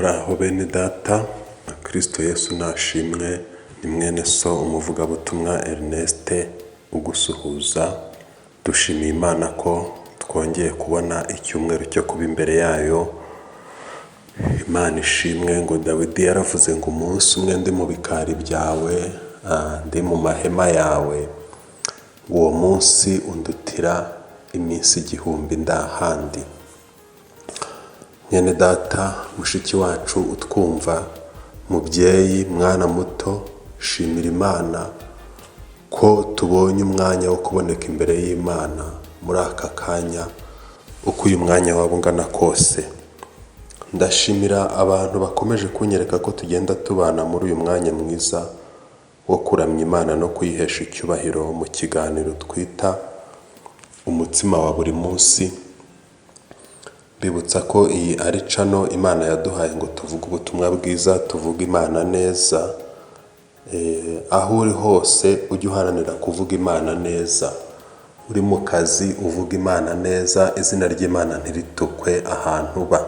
Muraho bene data, Kristo Yesu nashimwe, ni mwene so umuvugabutumwa Ernest ugusuhuza. Dushimiye Imana ko twongeye kubona icyumweru cyo kuba imbere yayo. Imana ishimwe. Ngo Dawidi yaravuze ngo umunsi umwe ndi mu bikari byawe, ndi mu mahema yawe, ngo uwo munsi undutira iminsi 1000 ndahandi. Mwene data, mushiki wacu utwumva, mubyeyi, mwana muto, shimira Imana ko tubonye umwanya wo kuboneka imbere y'Imana muri aka kanya, uko uyu mwanya waba ungana kose. Ndashimira abantu bakomeje kunyereka ko tugenda tubana muri uyu mwanya mwiza wo kuramya Imana no kuyihesha icyubahiro mu kiganiro twita umutsima wa buri munsi. Mbibutsa ko iyi ari channel Imana yaduhaye ngo tuvuge ubutumwa bwiza, tuvuge Imana neza. Aho uri hose ujye uharanira kuvuga Imana neza. Uri mu kazi uvuga Imana neza, izina ry'Imana ntiritukwe ahantu uba.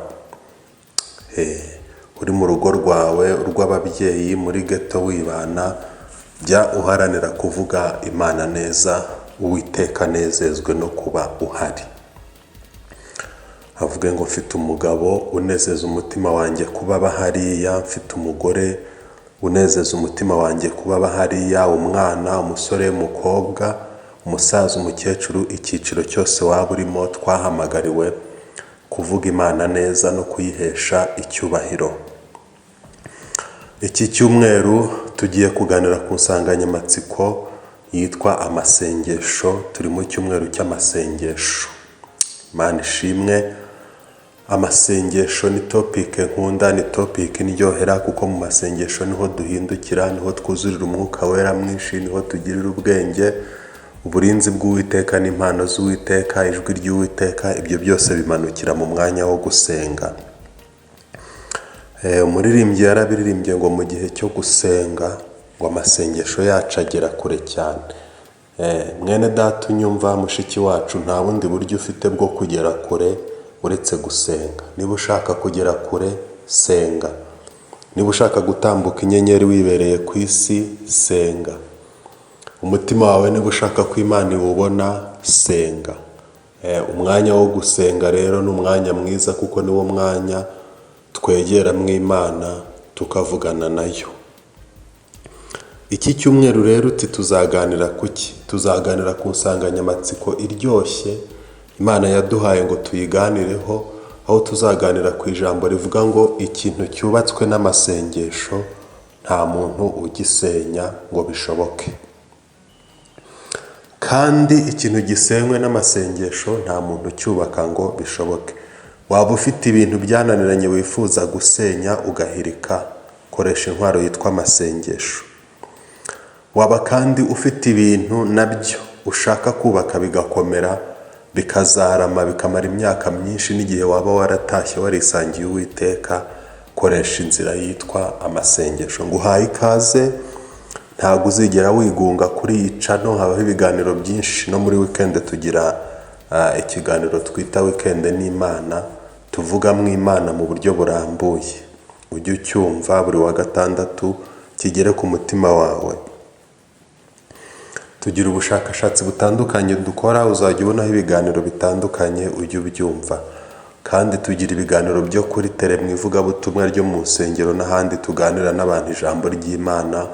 Uri mu rugo rwawe, urw'ababyeyi, muri ghetto wibana, jya uharanira kuvuga Imana neza, Uwiteka anezezwe no kuba uhari. Avuge ngo mfite umugabo unezeza umutima wanjye kuba aba hariya, mfite umugore unezeza umutima wanjye kuba aba hariya, umwana, umusore, umukobwa, umusaza, umukecuru, icyiciro cyose waba urimo, twahamagariwe kuvuga Imana neza no kuyihesha icyubahiro. Iki cyumweru tugiye kuganira ku nsanganyamatsiko yitwa amasengesho. Turi mu cyumweru cy'amasengesho. Imana ishimwe. Amasengesho ni topic nkunda, ni topic indyohera, kuko mu masengesho niho duhindukira, niho twuzurira umwuka wera mwinshi, niho tugirira ubwenge, uburinzi bw'Uwiteka n'impano z'Uwiteka, ijwi ry'Uwiteka, ibyo byose bimanukira mu mwanya wo gusenga. Umuririmbyi yarabiririmbye ngo mu gihe cyo gusenga ngo amasengesho yacu agera kure cyane. Mwene data unyumva, mushiki wacu, nta bundi buryo ufite bwo kugera kure uretse gusenga. Niba ushaka kugera kure, senga. Niba ushaka gutambuka inyenyeri wibereye ku isi, senga. Umutima wawe niba ushaka ko Imana iwubona, senga. Umwanya wo gusenga rero ni umwanya mwiza, kuko niwo mwanya twegeramo Imana tukavugana nayo. Iki cyumweru rero uti tuzaganira ku ki? Tuzaganira ku nsanganyamatsiko iryoshye Imana yaduhaye ngo tuyiganireho, aho tuzaganira ku ijambo rivuga ngo ikintu cyubatswe n'amasengesho nta muntu ugisenya ngo bishoboke. Kandi ikintu gisenywe n'amasengesho nta muntu ucyubaka ngo bishoboke. Waba ufite ibintu byananiranye wifuza gusenya ugahirika, koresha intwaro yitwa amasengesho. Waba kandi ufite ibintu nabyo ushaka kubaka bigakomera, bikazarama, bikamara imyaka myinshi, n'igihe waba waratashye warisangiye Uwiteka, koresha inzira yitwa amasengesho. Nguhaye ikaze, ntabwo uzigera wigunga kuri iyi channel, habaho ibiganiro byinshi. No muri weekend tugira ikiganiro twita weekend n'Imana, tuvugamo Imana mu buryo burambuye. Ujye ucyumva buri wa gatandatu, kigere ku mutima wawe. Tugira ubushakashatsi butandukanye dukora, uzajya ubonaho ibiganiro bitandukanye, ujye ubyumva. Kandi tugira ibiganiro byo kuri tele, mu ivugabutumwa ryo mu nsengero n'ahandi, tuganira n'abantu ijambo ry'Imana,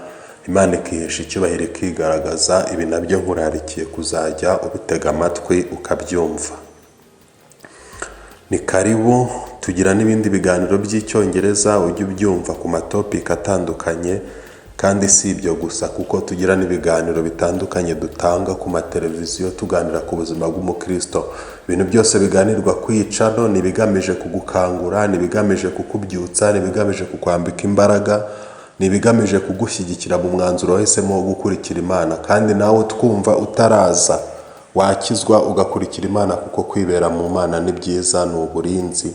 Imana ikihesha icyubahiro, ikigaragaza. Ibi nabyo nkurarikiye kuzajya ubitega amatwi ukabyumva. Ni karibu. Tugira n'ibindi biganiro by'Icyongereza, ujye ubyumva ku ma topic atandukanye. Kandi si ibyo gusa, kuko tugira n'ibiganiro bitandukanye dutanga ku mateleviziyo, tuganira ku buzima bw'umukristo. Ibintu byose biganirwa ku iyi channel ni ibigamije kugukangura, ni ibigamije kukubyutsa, ni ibigamije kukwambika imbaraga, ni ibigamije kugushyigikira mu mwanzuro wahisemo wo gukurikira Imana. Kandi nawe utwumva utaraza, wakizwa ugakurikira Imana, kuko kwibera mu Mana ni byiza, ni uburinzi.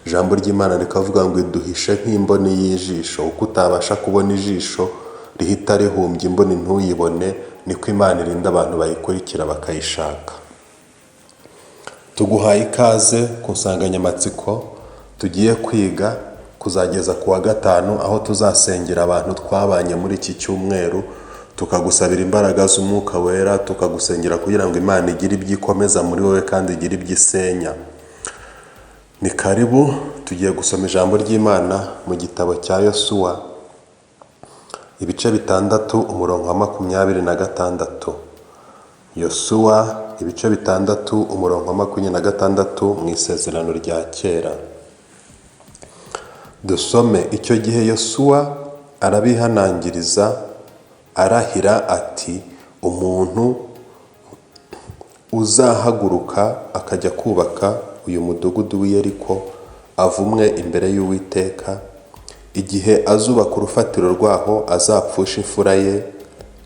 Ijambo ry'Imana rikavuga ngo iduhishe nk'imboni y'ijisho. Uko utabasha kubona ijisho rihita rihumbya imboni ntuyibone, niko Imana irinda abantu bayikurikira bakayishaka. Tuguhaye ikaze ku nsanganyamatsiko tugiye kwiga. Ku kuzageza ku wa gatanu, aho tuzasengera abantu twabanye muri iki cyumweru, tukagusabira imbaraga z'Umwuka Wera, tukagusengera kugira ngo Imana igire ibyo ikomeza muri wowe kandi igire ibyo isenya. Ni karibu, tugiye gusoma ijambo ry'Imana mu gitabo cya Yosuwa, ibice 6 umurongo wa 26. Yosuwa ibice 6 umurongo wa 26 mu isezerano rya kera. Dusome: icyo gihe Yosuwa arabihanangiriza arahira ati umuntu uzahaguruka akajya kubaka uyu mudugudu w'i Yeriko avumwe imbere y'Uwiteka, igihe azubaka urufatiro rwaho azapfusha imfura ye,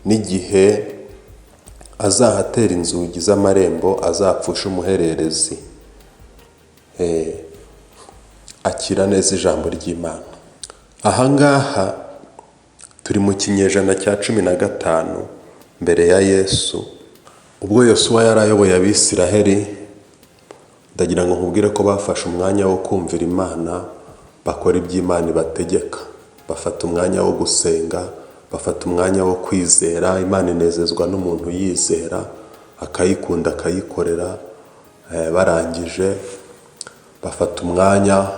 n'igihe azahatera inzugi z'amarembo azapfusha umuhererezi. Akira neza ijambo ry'Imana. Ahangaha turi mu kinyejana cya 15 mbere ya Yesu, ubwo Yosuwa yari ayoboye Abisiraheli. Ndagira ngo nkubwire ko bafashe umwanya wo kumvira Imana, bakora ibyo Imana ibategeka, bafata umwanya wo gusenga, bafata umwanya wo kwizera. Imana inezezwa n'umuntu yizera, akayikunda, akayikorera. Barangije bafata umwanya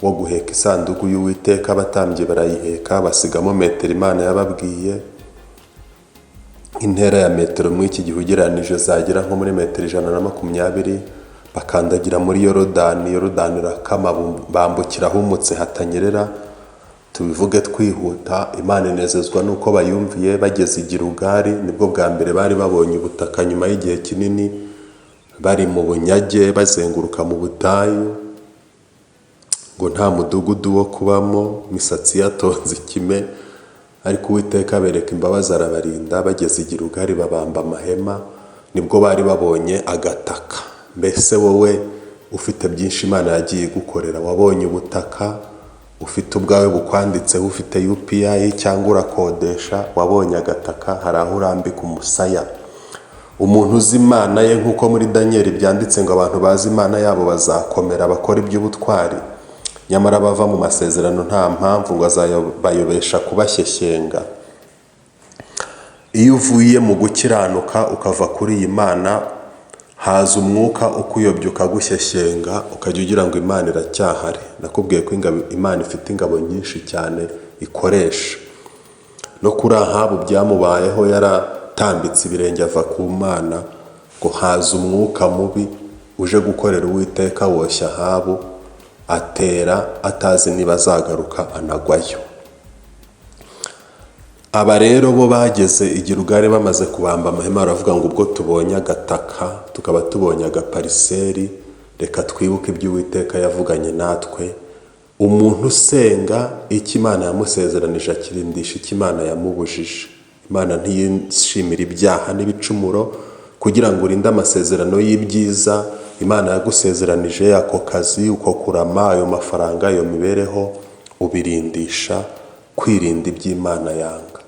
wo guheka isanduku y'Uwiteka, abatambyi barayiheka, basigamo metero Imana yababwiye, intera ya metero muri iki gihe ugereranije zagera nko muri metero 120, bakandagira muri Yorodani, Yorodani irakama, bambukira ahumutse hatanyerera. Tubivuge twihuta, Imana inezezwa n'uko bayumviye. Bageze i Gilugali, nibwo bwa mbere bari babonye ubutaka nyuma y'igihe kinini bari mu bunyage, bazenguruka mu butayu, ngo nta mudugudu wo kubamo, imisatsi yatonze ikime, ariko Uwiteka abereka imbabazi arabarinda. Bageze i Gilugali babamba amahema, nibwo bari babonye agataka. Mbese wowe ufite byinshi Imana yagiye igukorera, wabonye ubutaka ufite ubwawe bukwanditseho, ufite UPI cyangwa urakodesha, wabonye agataka, hari aho urambika umusaya. Umuntu uzi Imana ye, nk'uko muri Daniyeli byanditse ngo abantu bazi Imana yabo bazakomera bakora iby'ubutwari, nyamara bava mu masezerano nta mpamvu, ngo azabayobesha kubashyeshyenga. Iyo uvuye mu gukiranuka ukava kuri iyi Mana, haza umwuka ukuyobya ukagushyeshyenga, ukajya ugira ngo Imana iracyahari. Nakubwiye ko Imana ifite ingabo nyinshi cyane ikoresha. No kuri Ahabu byamubayeho, yaratambitse ibirenge ava ku Mana, ngo haza umwuka mubi uje gukorera Uwiteka, woshya Ahabu, atera atazi niba azagaruka, anagwayo. Aba rero bo bageze i Gilugali bamaze kubamba amahema, baravuga ngo ubwo tubonye agataka, tukaba tubonye agapariseri, reka twibuke ibyo Uwiteka yavuganye natwe. Umuntu usenga icyo Imana yamusezeranije akirindisha icyo Imana yamubujije. Imana ntiyishimira ibyaha n'ibicumuro. Kugira ngo urinde amasezerano y'ibyiza Imana yagusezeranije, ako kazi, uko kurama, ayo mafaranga, iyo mibereho, ubirindisha kwirinda iby'Imana yanga.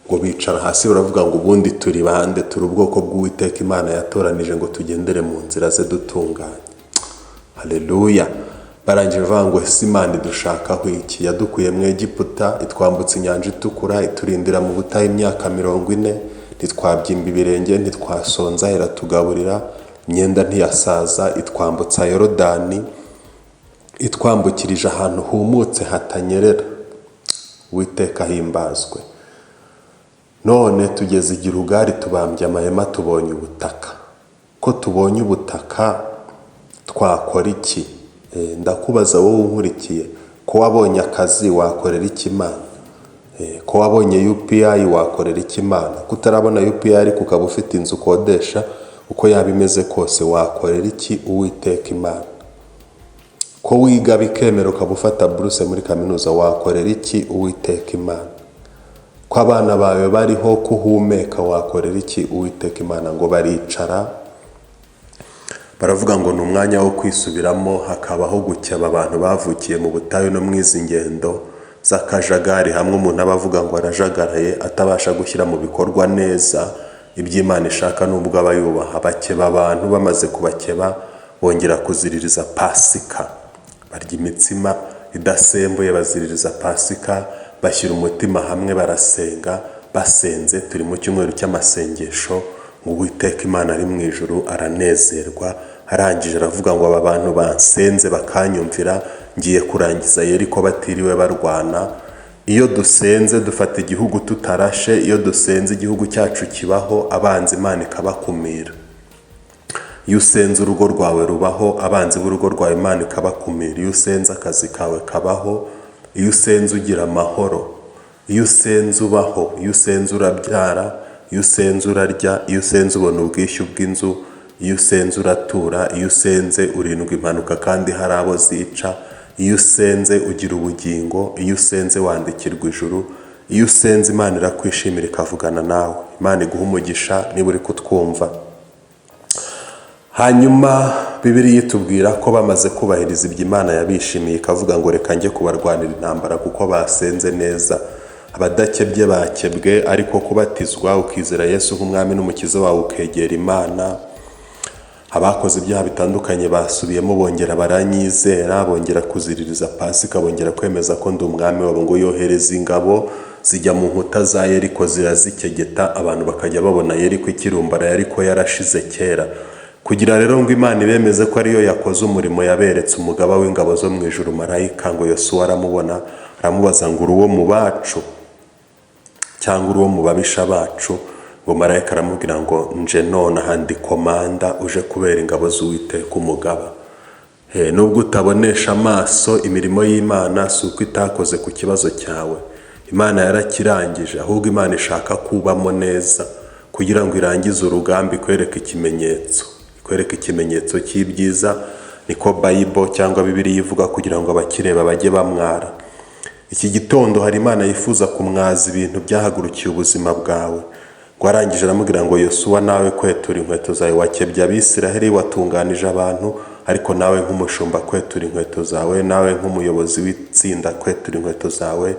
Ngo bicara hasi baravuga ngo ubundi turi bande? Turi ubwoko bw'Uwiteka Imana yatoranije ngo tugendere mu nzira ze dutunganye. Haleluya! Barangije bavuga ngo ese Imana idushakaho iki? Yadukuye mu Egiputa, itwambutsa inyanja itukura, iturindira mu butayu imyaka 40, ntitwabyimba ibirenge, ntitwasonza, iratugaburira, imyenda ntiyasaza, itwambutsa Yorodani, itwambukirije ahantu humutse hatanyerera. Uwiteka ahimbazwe. None tugeze i Gilugali, tubambye amahema, tubonye ubutaka. Ko tubonye ubutaka twakora iki? Ndakubaza wowe unkurikiye, ko wabonye akazi wakorera iki Imana? Ko wabonye UPI wakorera iki Imana? Ko utarabona UPI ariko ukaba ufite inzu ukodesha, uko yaba imeze kose wakorera iki Uwiteka Imana? Ko wiga bikemera ukaba ufata buruse muri kaminuza, wakorera iki Uwiteka Imana? Ko abana bawe bariho, ko uhumeka, wakorera iki Uwiteka Imana? Ngo baricara baravuga ngo ni umwanya wo kwisubiramo, hakabaho gukeba abantu bavukiye mu butayu no mu izi ngendo z'akajagari, hamwe umuntu aba avuga ngo arajagaraye, atabasha gushyira mu bikorwa neza ibyo Imana ishaka nubwo aba yubaha. Bakeba abantu, bamaze kubakeba bongera kuziririza Pasika, barya imitsima idasembuye, baziririza Pasika, bashyira umutima hamwe barasenga. Basenze, turi mu cyumweru cy'amasengesho, ngo Uwiteka Imana ari mu ijuru aranezerwa. Arangije aravuga ngo aba bantu bansenze bakanyumvira, ngiye kurangiza Yeriko batiriwe barwana. Iyo dusenze dufata igihugu tutarashe, iyo dusenze igihugu cyacu kibaho, abanzi Imana ikabakumira. Iyo usenze urugo rwawe rubaho, abanzi b'urugo rwawe Imana ikabakumira. Iyo usenze akazi kawe kabaho, iyo usenze ugira amahoro, iyo usenze ubaho, iyo usenze urabyara, iyo usenze urarya, iyo usenze ubona ubwishyu bw'inzu, iyo usenze uratura, iyo usenze urindwa impanuka kandi hari abo zica, iyo usenze ugira ubugingo, iyo usenze wandikirwa ijuru, iyo usenze Imana irakwishimira ikavugana nawe. Imana iguha umugisha niba uri kutwumva. Hanyuma Bibiliya itubwira ko bamaze kubahiriza ibyo, Imana yabishimiye ikavuga ngo reka njye kubarwanira intambara kuko basenze neza. Abadakebye bakebwe, ariko kubatizwa ukizera Yesu nk'umwami n'umukiza wawe, ukegera Imana. Abakoze ibyaha bitandukanye basubiyemo, bongera baranyizera, bongera kuziririza Pasika, bongera kwemeza ko ndi umwami wabo. Ngo yohereza ingabo zijya mu nkuta za Yeriko zirazikegeta, abantu bakajya babona Yeriko ikirumbara, ariko yarashize kera. Kugira rero ngo Imana ibemeze ko ariyo yakoze umurimo, yaberetse umugaba w'ingabo zo mu ijuru, marayika. Ngo Yosuwa aramubona, aramubaza ngo uri uwo mu bacu cyangwa uri uwo mu babisha bacu? Ngo marayika aramubwira ngo nje nonaha ndi komanda uje kubera ingabo z'Uwiteka umugaba. Nubwo utabonesha amaso imirimo y'Imana, si uko itakoze ku kibazo cyawe. Imana yarakirangije, ahubwo Imana ishaka kubamo neza kugira ngo irangize urugamba, ikwereke ikimenyetso, ikwereke ikimenyetso cy'ibyiza. Niko Bible cyangwa Bibiliya ivuga, kugira ngo abakireba bajye bamwara. Iki gitondo hari Imana yifuza kumwaza ibintu byahagurukiye ubuzima bwawe. Ngo arangije aramubwira ngo Yosuwa, nawe kwetura inkweto zawe, wakebye Abisiraheli, watunganije abantu, ariko nawe nk'umushumba kwetura inkweto zawe, nawe nk'umuyobozi w'itsinda kwetura inkweto zawe.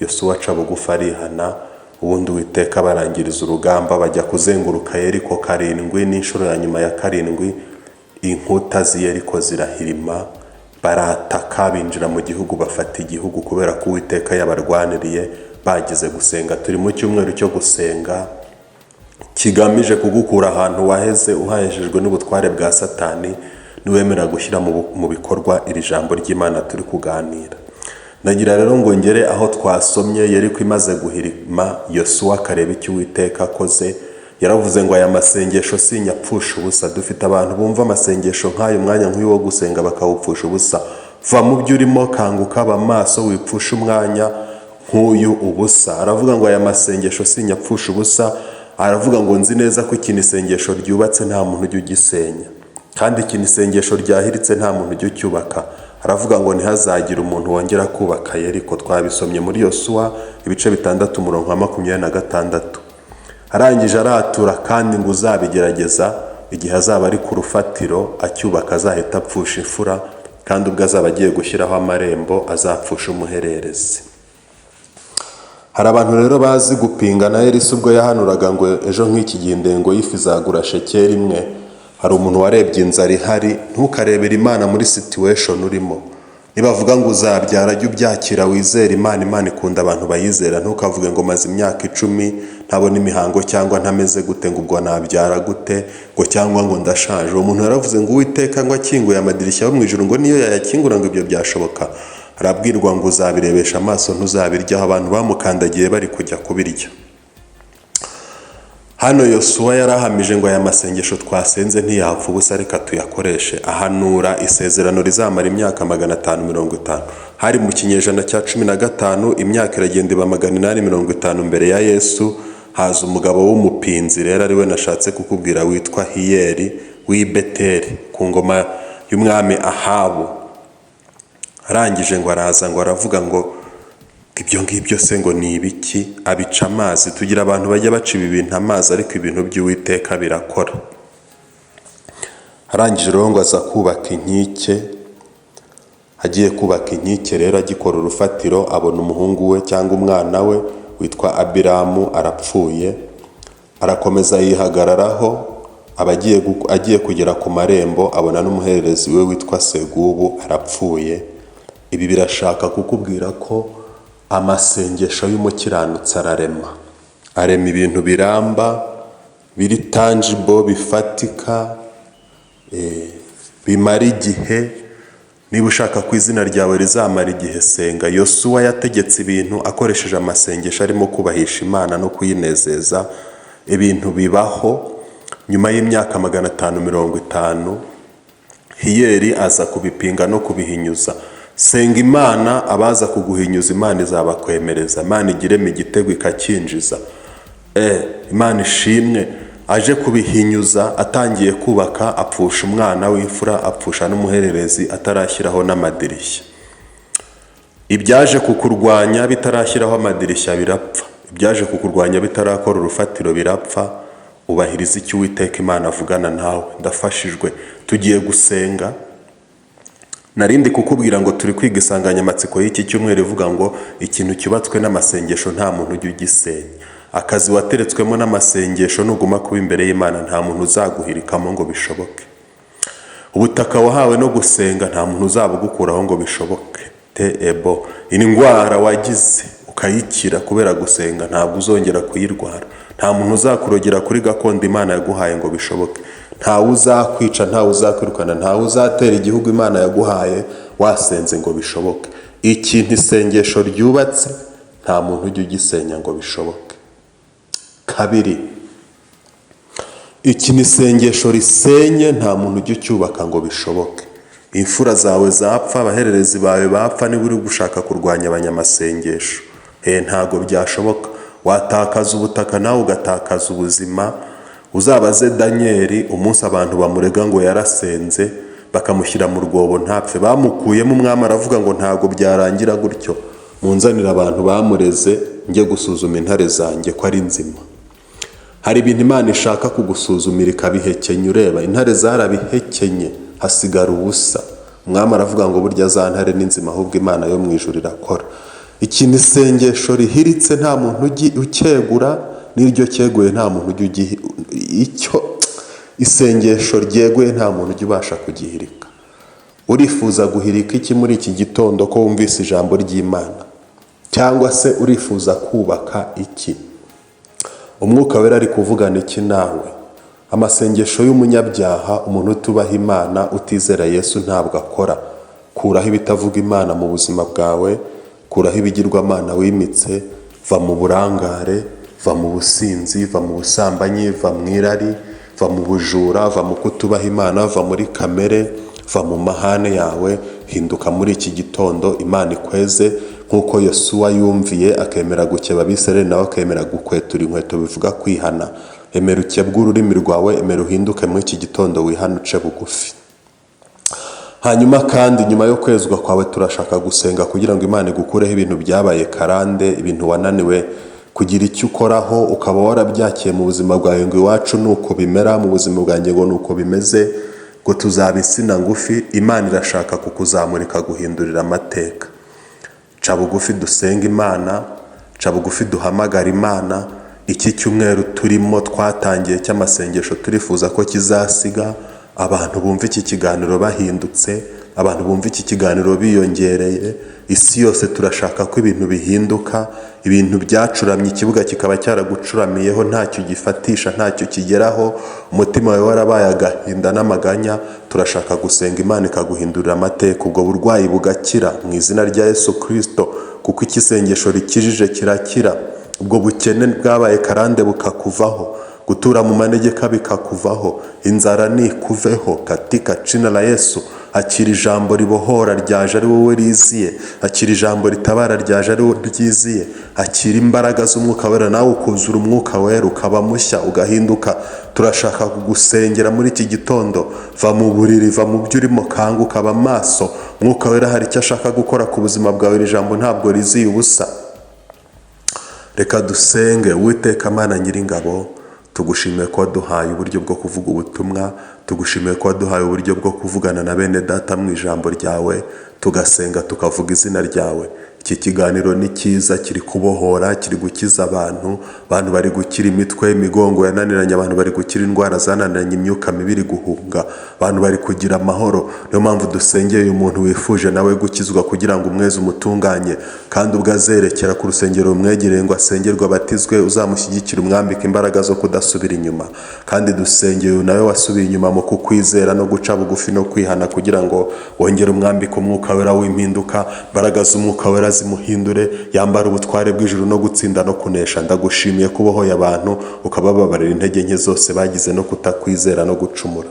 Yosuwa aca bugufi arihana, ubundi Uwiteka barangiriza urugamba, bajya kuzenguruka Yeriko karindwi. N'inshuro ya nyuma ya karindwi inkuta z'i Yeriko zirahirima, barataka, binjira mu gihugu, bafata igihugu kubera ko Uwiteka yabarwaniriye bageze gusenga. Turi mu cyumweru cyo gusenga kigamije kugukura ahantu waheze uhahejejwe n'ubutware bwa Satani, niwemera gushyira mu bikorwa iri jambo ry'Imana turi kuganira. Ndagira rero ngo ngere aho twasomye Yeriko imaze guhirima, Yosuwa akareba icyo Uwiteka akoze. Yaravuze ngo aya masengesho sinyapfusha ubusa. Dufite abantu bumva amasengesho nk'ayo, mwanya nk'uyu wo gusenga, bakawupfusha ubusa. Va mu byo urimo, kanguka, aba maso, wipfusha umwanya nk'uyu ubusa. Aravuga ngo aya masengesho sinyapfusha ubusa. Aravuga ngo nzi neza ko ikintu isengesho ryubatse nta muntu ujya ugisenya, kandi ikintu isengesho ryahiritse nta muntu ujya ucyubaka. Aravuga ngo ntihazagire umuntu wongera kubaka Yeriko. Twabisomye muri Yosuwa ibice 6 umurongo wa 26. Arangije aratura kandi ngo uzabigerageza igihe azaba ari ku rufatiro acyubaka azahita apfusha imfura, kandi ubwo azaba agiye gushyiraho amarembo azapfusha umuhererezi. Hari abantu rero bazi gupinga. Na Elisa ubwo yahanuraga ngo ejo nk'iki gihe indengo y'ifu izagura shekeri 1, hari umuntu warebye inzara ihari. Ntukarebere Imana muri situation urimo. Nibavuga ngo uzabyara, jya ubyakira, wizere Imana. Imana ikunda abantu bayizera. Ntukavuge ngo maze imyaka 10 ntabona imihango, cyangwa ntameze gute, ngo ubwo nabyara gute, ngo cyangwa ngo ndashaje. Uwo muntu yaravuze ngo Uwiteka ngo akinguye amadirishya yo mu ijuru, ngo niyo yayakingura ngo ibyo byashoboka. Arabwirwa ngo uzabirebesha amaso, ntuzabiryaho. Abantu bamukandagiye bari kujya kubirya. Hano Yosuwa yarahamije ngo aya masengesho twasenze ntiyapfa ubusa, reka tuyakoreshe. Ahanura isezerano rizamara imyaka 550. Hari mu kinyejana cya 15. Imyaka iragenda iba 850 mbere ya Yesu. Haza umugabo w'umupinzi rero, ariwe nashatse kukubwira, witwa Hiyeri w'i Beteli ku ngoma y'umwami Ahabu. Arangije ngo araza, ngo aravuga ngo ibyo ngibyo se ngo ni ibiki? Abica amazi. Tugira abantu bajya baca ibi bintu amazi, ariko ibintu by'Uwiteka birakora. Arangije rero ngo aza kubaka inkike. Agiye kubaka inkike rero, agikora urufatiro, abona umuhungu we cyangwa umwana we witwa Abiramu arapfuye. Arakomeza yihagararaho, aba agiye kugera ku marembo, abona n'umuhererezi we witwa Segubu arapfuye. Ibi birashaka kukubwira ko amasengesho y'umukiranutsi ararema, arema ibintu biramba, biri tangible, bifatika, bimara igihe. Niba ushaka ko izina ryawe rizamara igihe, senga. Yosuwa yategetse ibintu akoresheje amasengesho arimo kubahisha Imana no kuyinezeza, ibintu bibaho. Nyuma y'imyaka 550 Hiyeri aza kubipinga no kubihinyuza. Senga Imana, abaza kuguhinyuza Imana izabakwemereza. Imana igiremo igitego ikacyinjiza. Imana ishimwe. Aje kubihinyuza atangiye kubaka, apfusha umwana w'imfura, apfusha n'umuhererezi atarashyiraho n'amadirishya. Ibyaje kukurwanya bitarashyiraho amadirishya birapfa, ibyaje kukurwanya bitarakora urufatiro birapfa. Ubahiriza icyo Uwiteka Imana avugana nawe. Ndafashijwe, tugiye gusenga. Narindi kukubwira ngo turi kwiga insanganyamatsiko y'iki cyumweru ivuga ngo ikintu cyubatswe n'amasengesho nta muntu ujya ugisenya. Akazi wateretswemo n'amasengesho, nuguma kuba imbere y'Imana nta muntu uzaguhirikamo ngo bishoboke. Ubutaka wahawe no gusenga nta muntu uzabugukuraho ngo bishoboke. Te ebo indwara wagize ukayikira kubera gusenga, ntabwo uzongera kuyirwara. Nta muntu uzakurogera kuri gakondo Imana yaguhaye ngo bishoboke. Ntawe uzakwica, ntawe uzakwirukana, ntawe uzatera igihugu Imana yaguhaye wasenze ngo bishoboke. Ikintu isengesho ryubatse nta muntu ujya ugisenya ngo bishoboke. Kabiri, ikintu isengesho risenye nta muntu ujya ucyubaka ngo bishoboke. Imfura zawe zapfa, abahererezi bawe bapfa, niba uri gushaka kurwanya abanyamasengesho, ntabwo byashoboka. Watakaza ubutaka nawe ugatakaza ubuzima. Uzabaze Daniyeli umunsi abantu bamurega ngo yarasenze, bakamushyira mu rwobo ntapfe. Bamukuyemo, umwami aravuga ngo ntabwo byarangira gutyo, munzanire abantu bamureze njye gusuzuma intare zanjye ko ari nzima. Hari ibintu Imana ishaka kugusuzumira ikabihekenya ureba. Intare zarabihekenye hasigara ubusa. Umwami aravuga ngo burya za ntare ni nzima, ahubwo Imana yo mu ijuru irakora. Ikintu isengesho rihiritse nta muntu ucyegura, n'iryo cyeguye nta muntu ujya ugihi. Icyo isengesho ryeguye nta muntu ujya ubasha kugihirika. Urifuza guhirika iki muri iki gitondo ko wumvise ijambo ry'Imana? Cyangwa se urifuza kubaka iki? Umwuka Wera ari kuvugana iki nawe? Amasengesho y'umunyabyaha, umuntu utubaha Imana, utizera Yesu, ntabwo akora. Kuraho ibitavuga Imana mu buzima bwawe, kuraho ibigirwamana wimitse, va mu burangare, va mu businzi, va mu busambanyi, va mu irari, va mu bujura, va mu kutubaha Imana, va muri kamere, va mu mahane yawe. Hinduka muri iki gitondo, Imana ikweze nk'uko Yosuwa yumviye akemera gukeba Abisirayeli, nawe akemera gukwetura inkweto, bivuga kwihana. Emera ukebwe ururimi rwawe, emera uhinduke muri iki gitondo, wihane, uce bugufi. Hanyuma kandi nyuma yo kwezwa kwawe turashaka gusenga kugira ngo Imana igukureho ibintu byabaye karande, ibintu wananiwe kugira icyo ukoraho, ukaba warabyakiye mu buzima bwawe ngo iwacu ni uko bimera, mu buzima bwanjye ngo ni uko bimeze, ngo tuzaba insina ngufi. Imana irashaka kukuzamura ikaguhindurira amateka. Ca bugufi dusenga Imana, ca bugufi duhamagara Imana. Iki cyumweru turimo twatangiye cy'amasengesho turifuza ko kizasiga abantu bumva iki kiganiro bahindutse, abantu bumva iki kiganiro biyongereye. Isi yose turashaka ko ibintu bihinduka. Ibintu byacuramye, ikibuga kikaba cyaragucuramiyeho, ntacyo gifatisha, ntacyo kigeraho, umutima wawe warabaye agahinda n'amaganya, turashaka gusenga Imana ikaguhindurira amateka, ubwo burwayi bugakira mu izina rya Yesu Kirisito, kuko icyo isengesho rikijije kirakira. Ubwo bukene bwabaye karande bukakuvaho, gutura mu manegeka bikakuvaho, inzara nikuveho katika jina la Yesu. Akira ijambo ribohora ryaje ari wowe riziye, akira ijambo ritabara ryaje ari wowe ryiziye, akira imbaraga z'Umwuka Wera nawe ukuzura Umwuka Wera, ukaba mushya, ugahinduka. Turashaka kugusengera muri iki gitondo. Va mu buriri, va mu byo urimo, kanguka, aba maso. Umwuka Wera hari icyo ashaka gukora ku buzima bwawe. Iri jambo ntabwo riziye ubusa. Reka dusenge. Uwiteka Mana Nyiringabo, tugushimiye ko waduhaye uburyo bwo kuvuga ubutumwa, tugushimiye ko waduhaye uburyo bwo kuvugana na bene data mu ijambo ryawe, tugasenga, tukavuga izina ryawe. Iki Iki kiganiro ni cyiza, kiri kubohora, kiri gukiza abantu. Abantu bari gukira imitwe, imigongo yananiranye, abantu bari gukira indwara zananiranye, imyuka mibi iri guhunga, abantu bari kugira amahoro. Niyo mpamvu dusengeye uyu muntu wifuje nawe gukizwa kugira ngo umweze umutunganye, kandi ubwo azerekera ku rusengero rumwegereye ngo asengerwe abatizwe, uzamushyigikire umwambike imbaraga zo kudasubira inyuma. Kandi dusengeye uyu nawe wasubiye inyuma mu kukwizera no guca bugufi no kwihana, kugira ngo wongere umwambike umwuka wera w'impinduka, imbaraga z'umwuka wera zimuhindure, yambara ubutware bw'ijuru no gutsinda no kunesha. Ndagushimiye ko ubohoye abantu, ukabababarira intege nke zose bagize no kutakwizera no gucumura.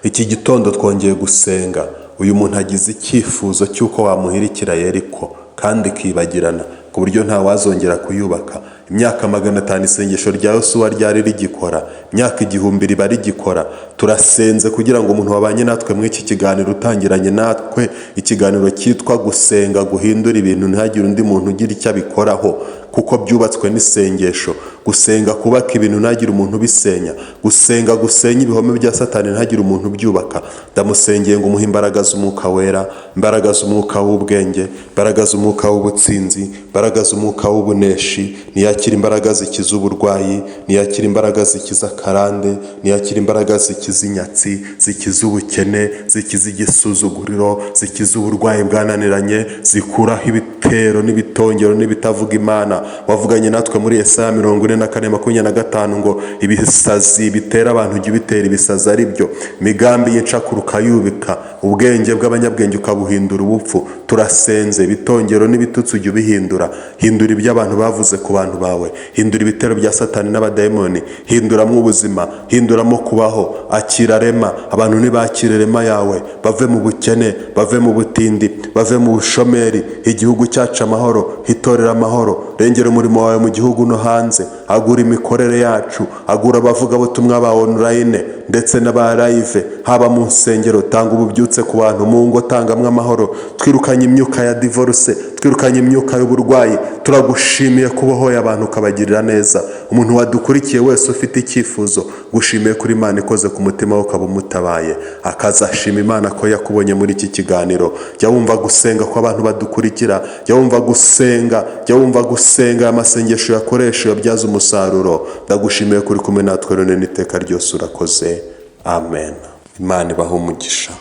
Iki gitondo twongeye gusenga. Uyu muntu agize icyifuzo cy'uko wamuhirikira Yeriko kandi ikibagirana ku buryo ntawazongera kuyubaka. Imyaka 500 isengesho rya Yosuwa ryari rigikora, imyaka 1000 riba rigikora. Turasenze kugira ngo umuntu wabanye natwe muri iki kiganiro, utangiranye natwe ikiganiro cyitwa gusenga guhindura ibintu, ntihagire undi muntu ugira icyo abikoraho, kuko byubatswe n'isengesho. Gusenga kubaka ibintu, ntihagire umuntu ubisenya. Gusenga gusenya ibihome bya Satani, ntihagire umuntu ubyubaka. Ndamusengeye ngo umuhe imbaraga z'umwuka wera, imbaraga z'umwuka w'ubwenge, imbaraga z'umwuka w'ubutsinzi, imbaraga z'umwuka w'ubuneshi. Niyakira imbaraga zikiza uburwayi, niyakira imbaraga zikiza karande, niyakira imbaraga zikiza inyatsi, zikiza ubukene, zikiza igisuzuguriro, zikiza uburwayi bwananiranye, zikuraho ibitero n'ibitongero n'ibitavuga Imana. Wavuganye natwe muri Yesaya 44:25 ngo ibisazi bitera abantu ujya ubitera ibisazi, ari byo imigambi y'incakura ukayubika, ubwenge bw'abanyabwenge ukabuhindura ubupfu. Turasenze, ibitongero n'ibitutsi ujya ubihindura. Hindura ibyo abantu bavuze ku bantu bawe, hindura ibitero bya Satani n'abadayimoni, hinduramo ubuzima, hinduramo kubaho. Akira rema, abantu ntibakire rema yawe, bave mu bukene, bave mu butindi, bave mu bushomeri. Igihugu cyacu amahoro, hitorera amahoro, rengera umurimo wawe mu gihugu no hanze, agura imikorere yacu, agura abavugabutumwa ba online ndetse n'aba live, haba mu nsengero, tanga ububyutse ku bantu mu ngo, tangamwo amahoro. Twirukanye imyuka ya divorce, twirukanye imyuka y'uburwayi. Turagushimiye ko ubohoye abantu ukabagirira neza. Umuntu wadukurikiye wese ufite icyifuzo, gushimiye kuri Imana ikoze ku mutima we ukaba umutabaye, akazashima Imana ko yakubonye muri iki kiganiro. Jya wumva gusenga kw'abantu badukurikira, jya wumva gusenga, jya wumva gusenga. Aya masengesho yakoresha uyabyaze umusaruro. Ndagushimiye kuri kumwe natwe none n'iteka ryose, urakoze. Amen. Imana ibahe umugisha.